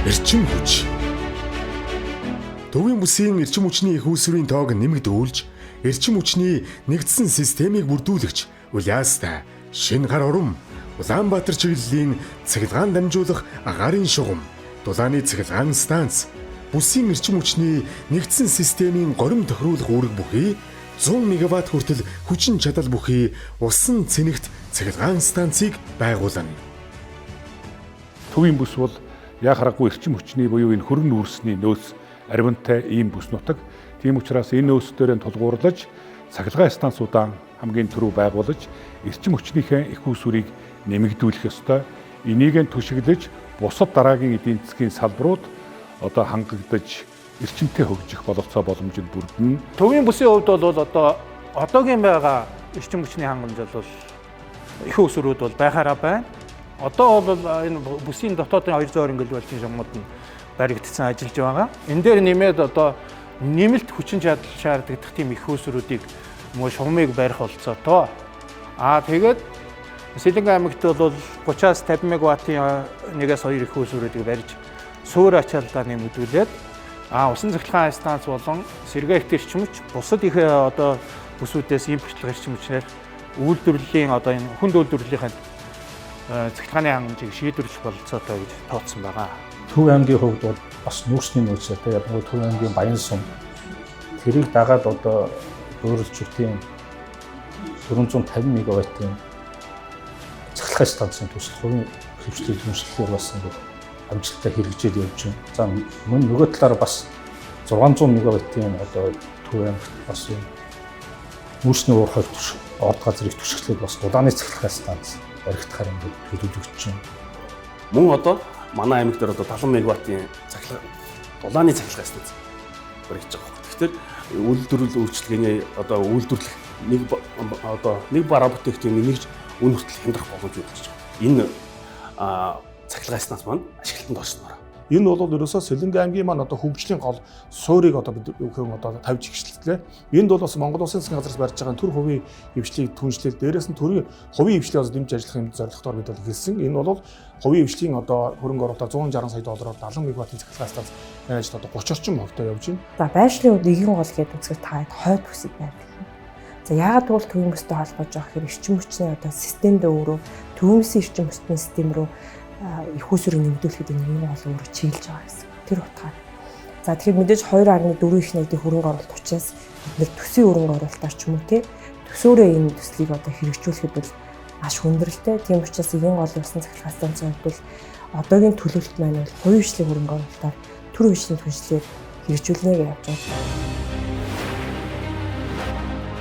Эрчим хүч. Төвийн бүсийн эрчим хүчний их усврийн тоог нэмэгдүүлж, эрчим хүчний нэгдсэн системийг бүрдүүлэгч Улаастай шинэ гар урам Улаанбаатар чиглэлийн цахилгаан дамжуулах агарын шугам, дулааны цахилгаан станц, бүсийн эрчим хүчний нэгдсэн системийн горим тохируулах үүрэг бүхий 100 мегаватт хүртэл хүчин чадал бүхий усан цэнэгт цахилгаан станцыг байгуулна. Төвийн бүс бол яг хараагүй эрчим хүчний буюу энэ хөрөн нүүрсний нөөц аривантай ийм бүс нутаг. Тийм учраас энэ нөөцдөрөө тулгуурлаж цахилгаан станцуудаа хамгийн түрүү байгуулж эрчим хүчнийхээ их усүрийг нэмэгдүүлэх ёстой. Энийг нь түшиглэж бусад дараагийн эдийн засгийн салбарууд одоо хангагдаж эрчимтэй хөгжих бололцоо боломжид бүрдэнэ. Төвийн бүсийн хувьд бол одоо одоогийн байгаа эрчим хүчний хангамж бол их усүрүүд бол байхаараа байна. Одоо бол энэ бүсийн дотоодын 220 кВт-ийн шугамуд нь баригдсан ажиллаж байгаа. Энэ дээр нэмээд одоо нэмэлт хүчин чадал шаардлагатай тийм их усүрүүдийг мөн шугамыг барих болцоотой. Аа тэгээд Сэлэнгэ аймагт бол 30-аас 50 мегаваттын 1-ээс 2 их усүрүүдийг барьж суур ачааллаа нэмэгдүүлээд усан цахилгаан станц болон сэргээгт эрчим хүч бусад их одоо бүсүүдээс импортлох эрчим хүчнээр үйлдвэрлэлийн одоо энэ хүнд үйлдвэрлэлийн цахилгааны хангамжийг шийдвэрлэх бололцоотой гэж тооцсон байгаа. Төв аймгийн хувьд бол бас нүүрсний нөөцтэй, ялангуяа Төв аймгийн Баян сум тэрийг дагаад одоо бөөрөлчүүдийн 450 мегаваттын цахилгаан станцын төсөл хувийн хэвшлэл түншлэлээр бас ингээд амжилттай хэрэгжээд явж байна. За мөн нөгөө талаараа бас 600 мегаваттын одоо Төв аймагт бас юм нүүрсний уурхайг орд газрыг түшиглээд бас дулааны цахилгаан станц баригдахаар ингээд төлөвлөгдөж байна. Мөн одоо манай аймаг дээр одоо 70 мегаваттын цахилгаан дулааны цахилгаан станц баригдаж байгаа. Тэгэхээр үйлдвэрлэл үйлчилгээний одоо үйлдвэрлэх нэг одоо нэг бараа бүтээгдэхүүний нэг үн хүртэл хямдрах боломж үүсэж байгаа. Энэ цахилгаан станц маань ашиглалтанд орсноор. Энэ бол ерөөсөө Сэлэнгэ аймгийн маань одоо хөгжлийн гол суурийг одоо бид бүхэн одоо тавьж эхэллээ. Энд бол бас Монгол Улсын засгийн газраас барьж байгаа төр хувийн хвшлийг түншлэл, дээрээс нь төрийн хувийн хвшлийг бас дэмжиж ажиллах юм зорилготоор бид бол эхэлсэн. Энэ бол хувийн хвшлийн одоо хөрөнгө оруулалтаар 160 сая доллараар 70 мегаваттын цахилгаан станц ажил одоо 30 орчим хувьтай явж байна. За байршлын хувьд нэгэн гол гэдэг үзэхээр та хойд бүсэд байдаг. За яагаад гэвэл төвийн бүстэй холбож байгаа хэрэг эрчим хүчний одоо системдээ өөрөө төвийн бүсийн эрчим хүчний систем рүү их усүрийг нэмэгдүүлэхэд энэ нэгэн гол өөрөө чиглэж байгаа гэсэн. Тэр утгаар. За тэгэхээр мэдээж 2.4 их нэгдийн хөрөнгө оруулалт учраас бид нэр төсвийн хөрөнгө оруулалтаар ч юм уу тий төсөөрөө энэ төслийг одоо хэрэгжүүлэхэд бол маш хүндрэлтэй. Тийм учраас нэгэн гол усан цахилгаан станцын хувьд бол одоогийн төлөвлөлт маань бол хувийн хвшлийн хөрөнгө оруулалтаар төр хвшлийн түншлэлээр хэрэгжүүлнэ гэж явж байгаа.